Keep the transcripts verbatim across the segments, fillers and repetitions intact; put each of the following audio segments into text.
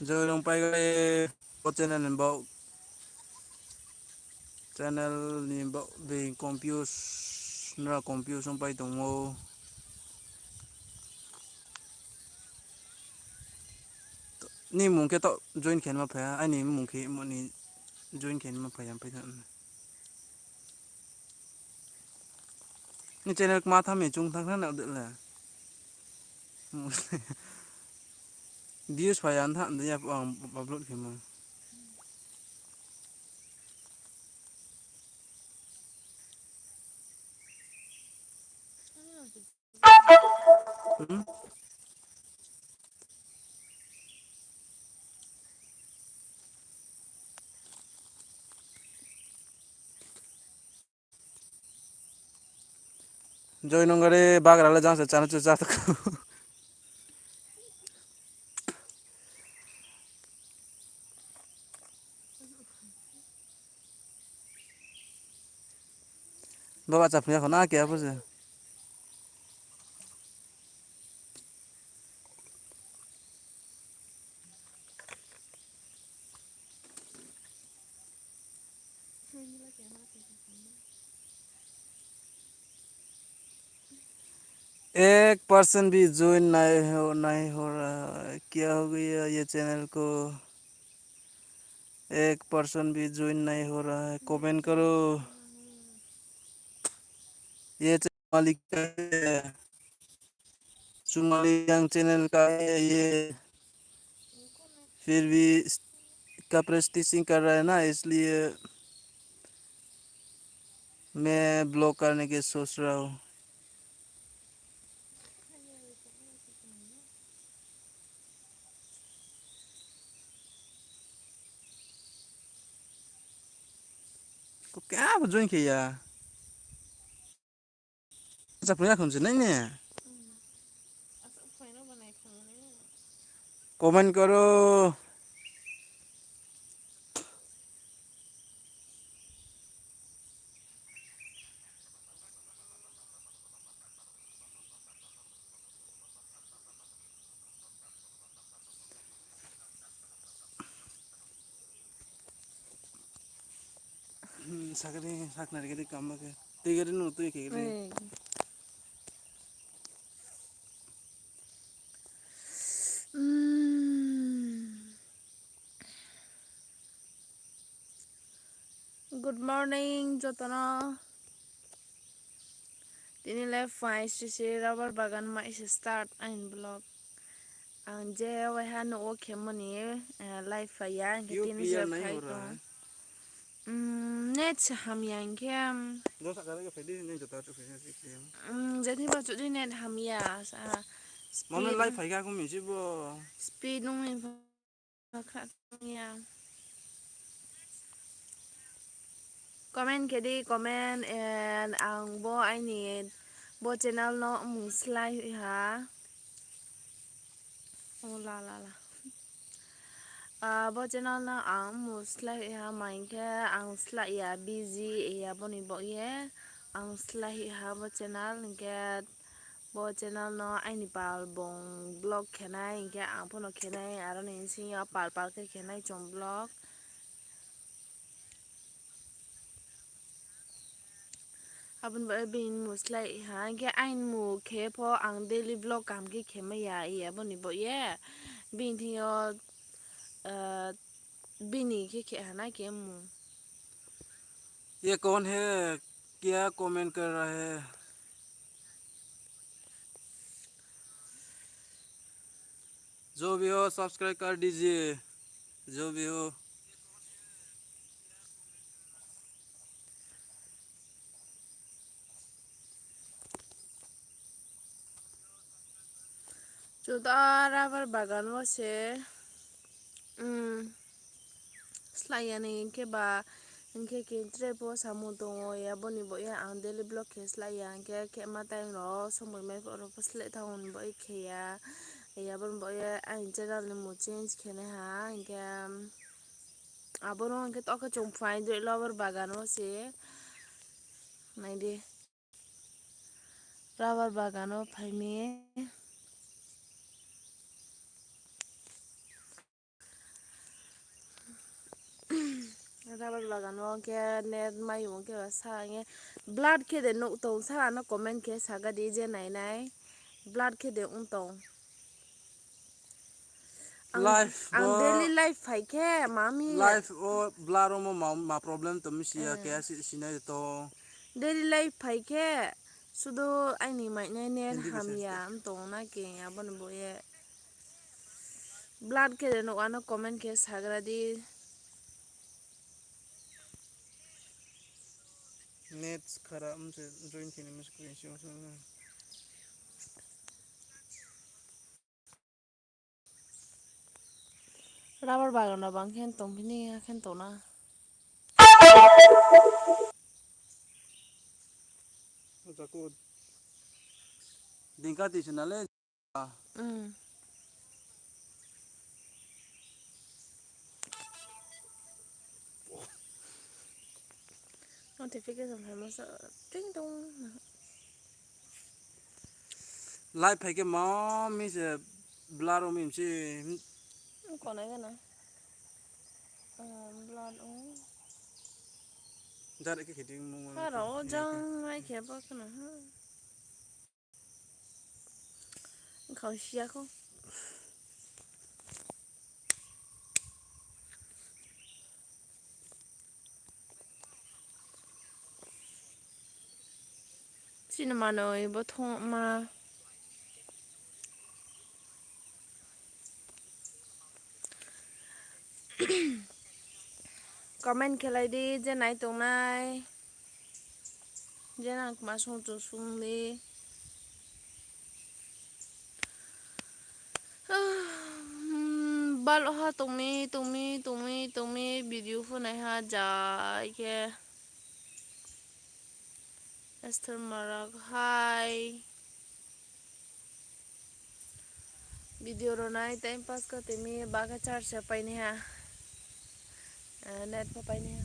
Join ong pai gai, bo channel ni bo, channel ni bo, being confuse, nra confuse ong pai tongmo. Ni mung khe to join khe ma phai ha, aini mung khe mo ni join khe ma phai ya, phai tha. Ni channel kma tha mi chung thang thang na de le. Views phai ya tha de ya ang upload khe mo. Hmm? Join ong gare bagra le jang se chana chu cha tha. Baba cha phung ya kho na ke apo se. एक परसेंट भी ज्वाइन नहीं हो, नहीं हो रहा है, क्या हो गया ये चैनल को? एक परसेंट भी ज्वाइन नहीं हो रहा है, कमेंट करो। ये चैनल मालिक का है, चुमाली यंग चैनल का है ये, फिर भी कपड़े स्टिचिंग कर रहा है ना, इसलिए मैं ब्लॉग करने के सोच रहा हूँ। Ko kya bo join khe ya? Acha phung ya khon se nai ne. Comment karo. Hmm, sakri sakna gari kama ke. Tui gari nu tui ke gari. Good morning, jotono. Tini le phai sisi rubber bagan mai se start aini vlog. Ang je waiha nuh wo khemo ni, eh, live phai ya, hingkhe tini se phai tong. Net se hamya hingkhe. Jethai ba chudri net hamya sa. Speed nung ni Comment khe di, comment, and ang bo aini bo channel no mung slái ha. O la la la. Ah, bo channel no ang mung slái ha, maing khe ang slái ya, busy ya, boni bo ye ang slái ha bo channel, hingkhe bo channel no aini pal bung vlog khenai, hingkhe ang phono khenai, aro ni bsing yo pal pal khe khenai chung vlog. Aboni bai bini mung slái ha, hingkhe aini mung khe pho ang daily vlog kaham khe khemai ya, iya boni bo ye. Bini thing yo, eh, bini khe khe ha na khe mung. ये कौन है? क्या कमेंट कर रहा है? जो भी हो, सब्सक्राइब कर दीजिए, जो भी हो। Chuta rubber bagan wo se, um, slái ya ni hingkhe ba, hingkhe khe tre pho samung tong ou, ya boni bo ye ang daily vlog khe slái ya, hingkhe khe ma time rao somoi mai pho ro pho slái thanng ou ni bo ye khe ya, ya boni bo ye aini channel ni mung change khe nai ha, hingkhe, um, abo no hingkhe to khe chung phai dei rubber bagan wo se, nai di. Rubber bagan wo phai mi. Rubber bagan wo khe net mai ong khe ba sa ye. Blur khe de nuh tong, sara no comment khe saga di je nai nai. Blur khe de ong tong. Ang, live ang bo daily life phai khe, mami. Live o blur o mo ma, ma problem to mi si ya, hmm, khe si, sinai to. Daily life phai khe, sudu aini mai nai net hamya, ntong na khe, abo ni bo ye. Blur khe de nuh ano comment khe sagra di. Net khara, um, se join khe ni mo screen share. Rubber bagan no bang khe tong phini, a khe tong na. Jaku. Dingka ti se na le. Hmm. Notification phaimo sa ting tong. Live phai khe ma mi se blur o mi se. Konai gana. Ah, blur o. Jar ke khedi mo. Haro jang ai khe ba kana ha. Khao siya kho. Chini manoi bo thongma. Comment khelai di, je nai tongnai. Je nang kma sung chung sung di. Hmm, bal ha tongmi, tongmi, tongmi, tongmi, video pho nai ha jai khe. Esther Marak, hi. Video ro nai time pass khe temi ba khe charge se pai ni ha. Eh, net pho pai ni ha.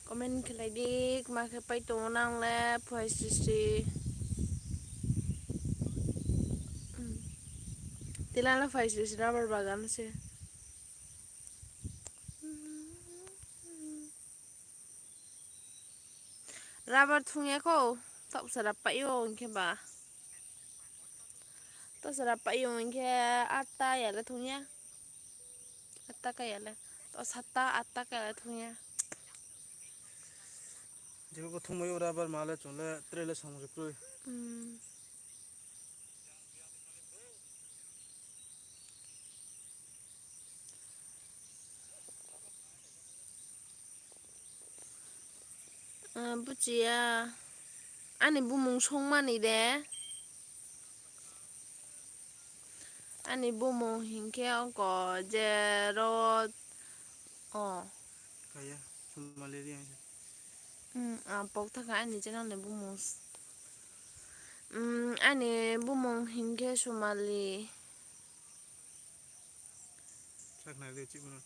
Comment khelai di, kma khe pai tong nang le, phai sisi. Hmm. Tila le phai sisi, rubber bagan se. Rubber thung ya kho, taoh sara pai yo hing khe ba. Taoh sara pai yo hing khe atta ya le thung ya. Atta ka ya le. Taoh satta, atta ka ya le thung ya. Jebo bo thung mai yo rubber ma le chung le tre le samung se kroi. Hmm. Ah, buchi ya. Ani bumung songmani de. Ani bumung hing khe ongko je ro, o. Kaya, Sumali Reang. Hmm, ah, pok thaka ani channel ni bumung. Hmm, ani bumung hing khe Sumali.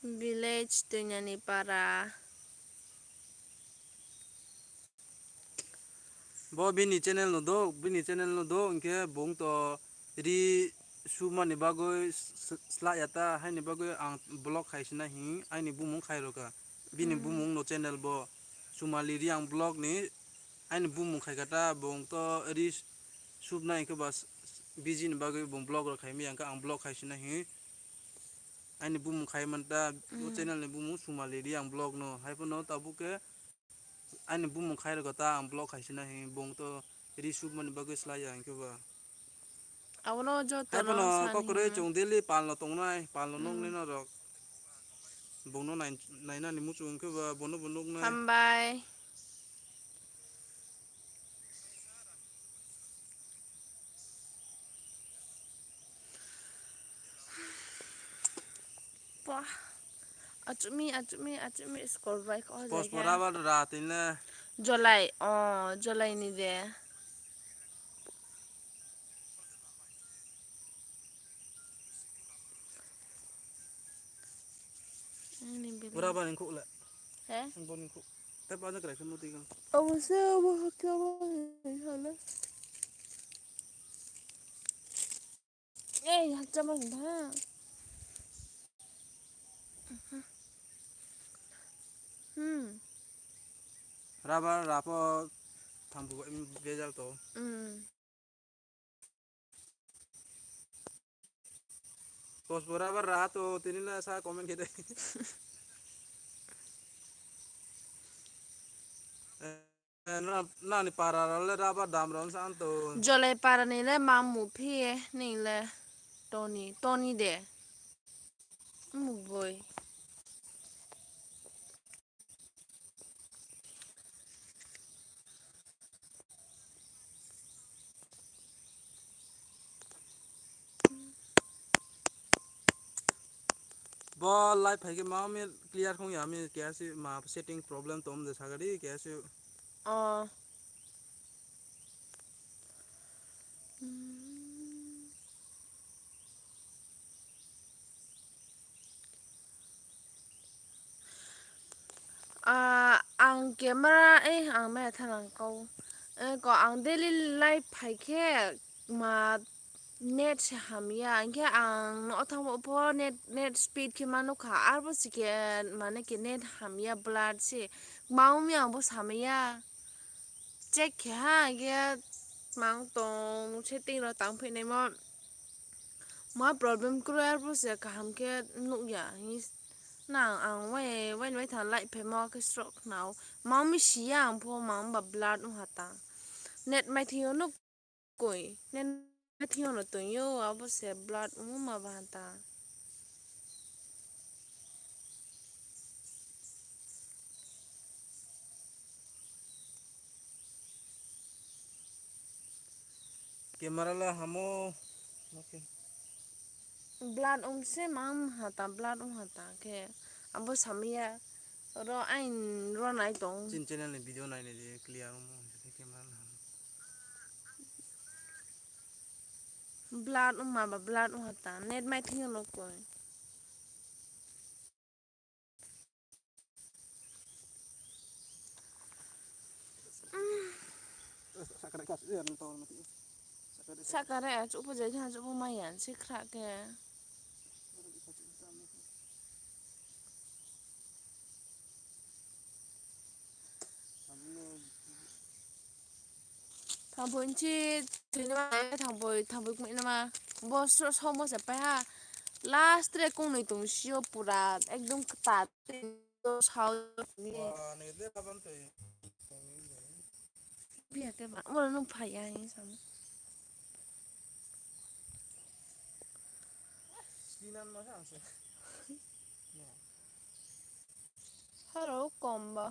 Village Tuinani Para. Bo bini channel no do, bini channel no do, hing khe bung to ri sumani bagoi s-, s-, sla ya ta, haini bagoi ang vlog khai sina hing, aini bumung khai ro ka. Bini bumung no channel bo Sumali Reang vlog ni, aini bumung khai ka ta, bung to ri s-, sub nai khe ba s-, s-, busy ni bagoi bung vlog ro khai mi yang khe ang vlog khai sina hing. Aini bumung khai man ta, bo channel ni bumung Sumali Reang vlog no. Hai pho no tabuk khe aini bumung khai ro ka ta, ang vlog khai sina hing, bung to ri sub mani bagoi sla ya hing khe ba. Abo no joto hai pho no kok roi chung daily pal no tongnai, pal no nung nai no rok. Bung no nai, nai nani muchung khe ba, bung no bo nuk nai. Hambai. Pah. Achumi, achumi, achumi, skor bai ko. Pos pora ba ra tin le. July, o, July ni de. Pura ba ningkhuh le. He? Bo ningkhuh. Tei ba jakra khe mudi kang. Abo se abo hakhe abo hala. Ei, hakcha ma ba. Hmm. Rubber ra pho thambu, em, bejal to. Hmm. Kosbo rubber ra to tini la sa comment khe de. Eh, na, nani para rao le rubber dam rao sa to. Jolai para ni le mamu phi ni le Tony, Tony de. Muboi. Bo live phai khe ma mi clear khong ya mi, keha se ma setting problem tong de sagadi keha se. Oh. Ah, ang camera, eh, ang mai thanang kau. Eh, ko ang daily life phai khe ma net se hamya. Hing khe ang no thang pho net, net speed khe ma nukha. Arbo si khe mane khe net hamya blood se. Maung mi ang bo samaya. Check khe ha, hing khe mang tong setting rao tang phi naimo. Ma problem kroi arbo se kaham khe nuh ya. Hing na ang wai, wai, wai tha light phaimo khe sroh khnao. Mang mi si ya ang pho, mang ba blood ong ha ta. Net mai thing yo no koi. Net mai thing yo no tong yo, abo se blood ong ma ba ha ta. Camera la hamo. Blood ong se mang ha ta, blood ong ha ta khe. Abo samaya ro ain ro nai tong. Chin channel ni video nai nai di clear ong mo, camera la hamo. Blood ong ma ba blood ong ha ta, net mai thing yo no koi. Sakare, a chuh pho jai kha, chuh pho mai ya, se khra khe. Thangpoi nchi, thoi nama, thangpoi, thangpoi kmai nama. Bo so, somo se pai ha. Last re kongnoi tong si yo pura, ekdom kta. Sao ni. Biya khe ba, mo nung phai ya hing samo. Haro kom ba.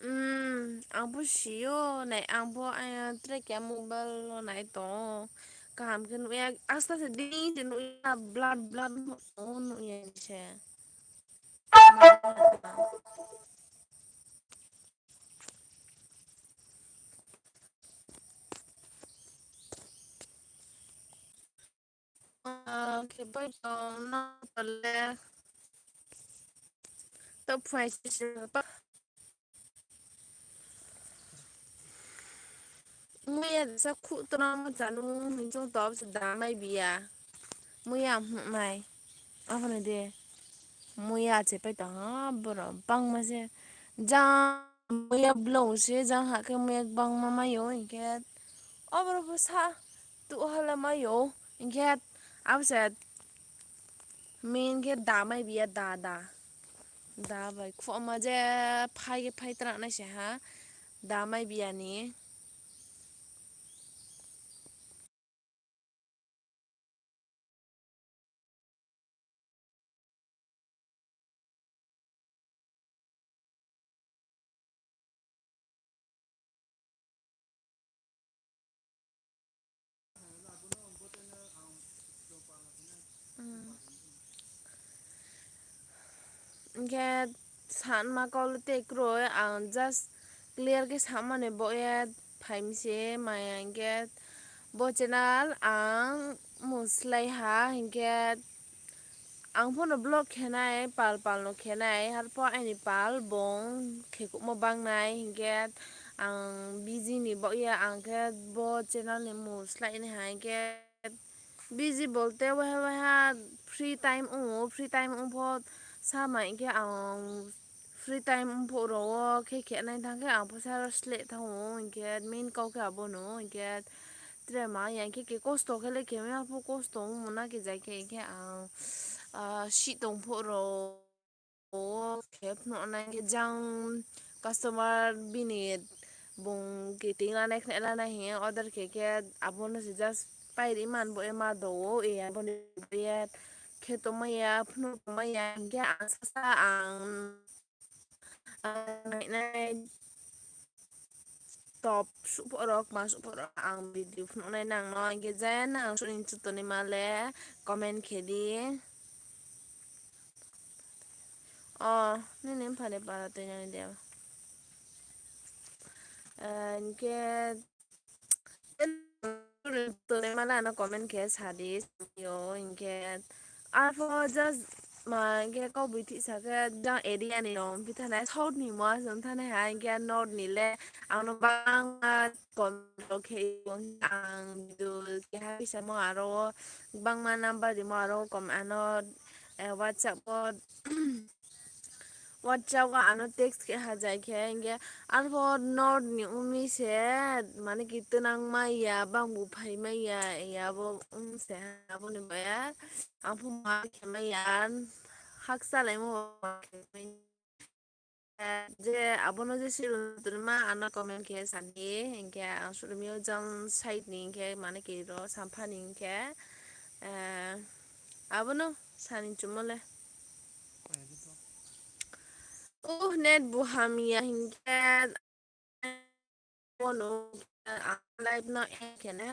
Umm, ang pho si yo, nai, ang pho, ah, tre keha mobile wo nai tong ou. Kaham khe nuh ya, asta se dei se nuh ya, blood, blood nuh ya se. Ah, khe bai tong no pale. To phai se se pa. Muya sa khu to no chanu hing chung to se da mai biya. Muya hmnai. Abo ni de. Muya che pai tong ha, boro bangma se. Jang muya blong se, jang ha khe muya bangma mai yo, hing khe. Oboro bo sa, tu hala mai yo, hing khe. Abo se, min khe da mai biya, da, da. Da bai, khuama je phai khe phai tra nai se ha, da mai biya ni. Hing khe sanma kau le te kroi, ang just clear khe sanma ni baoh ye phai mi se, maya hing khe bo channel ang muslai ha, hing khe ang pho no vlog khe nai, pal pal no khe nai, arphuh aini pal bung khe kuhmo banng nai, hing khe ang busy ni baoh ye ang khe bo channel ni muslai nai ha, hing khe busy bolte waiha waiha free time ong ou, free time ong pho sama hing khe ang free time ong phuh rao wo khe khe nai thanng khe ang pho sa sleh thanng ou, hing khe main kau khe abo no, hing khe tre ma ya hing khe ke kosto khe le khe mai ya pho kosto ongmo na khe jai khe, hing khe ang sih tong phuh rao wo khe phnuh nai hing khe jang customer bini bung ke ting lanai khnai lanai hing ye order khe khe abo no se just pairi man bo ye ma do ou, e abo ni ye khe tongmai ya, phnuh tongmai ya hing khe ang sasa ang nainai top suhphuh rao, kma suhphuh rao ang video phnuh nai nang no, hing khe je nang suh ni chutonima le comment khe di. O, nini mpha ni para tuinani de. Hing khe, tonima le ano comment khe sa di, yo, hing khe, arphuh just ma hing khe kau boi thih sa khe jang area ni rao phi thanai, south ni mo asong thanai ha, hing khe north ni le ang no bangma comment rao khe ang video keha khe samo aro bangma number rimo aro kom ano, WhatsApp wo, WhatsApp wo ano text khe ha jai khe, hing khe arphuh north ni ong mi se, mane ki twnang mai ya, bangbu phai mai ya, ya bo ong se ha, abo ni baoh ye ang pho ma khe mai ya, hakchalaimo khe mai ya. Je abo no je sirunturma ano comment khe sa di, hing khe ang suh ri mi yo jang side ni hing khe mane ki ro sampha ni hing khe, abo no sa ni chumo le. Uh, net bu hamya hing khe, ano live no end khe na,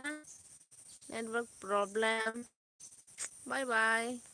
network problem. Bye bye.